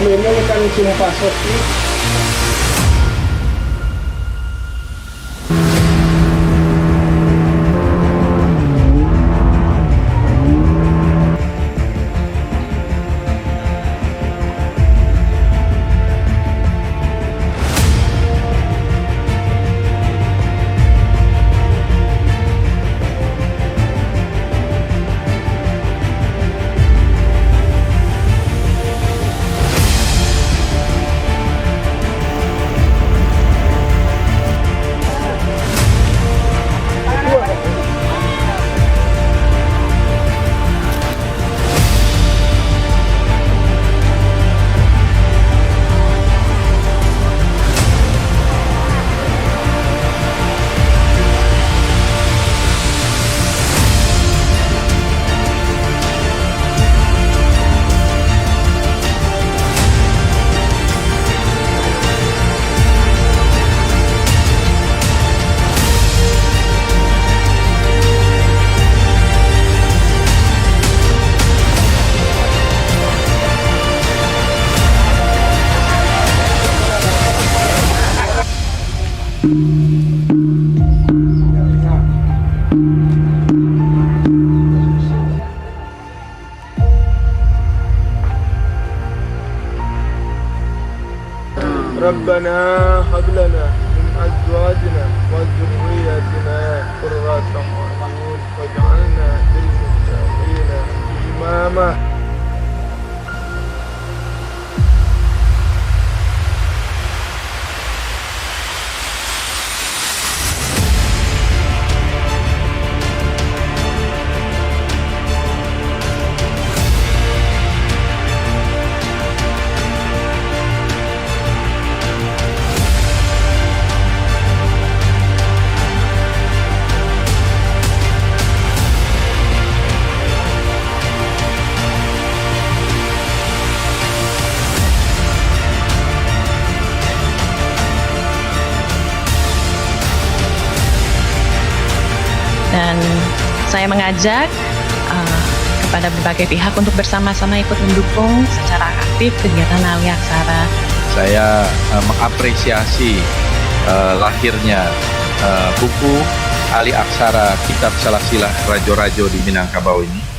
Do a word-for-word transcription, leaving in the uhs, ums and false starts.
Memang kan sumpah sotik. ربنا هب لنا من أزواجنا وذرياتنا قرة أعين واجعلنا للمتقين إماما. Dan saya mengajak, eh, kepada berbagai pihak untuk bersama-sama ikut mendukung secara aktif kegiatan Ahli Aksara. Saya, eh, mengapresiasi, eh, lahirnya, eh, buku Ahli Aksara Kitab Salasilah Rajo-Rajo di Minangkabau ini.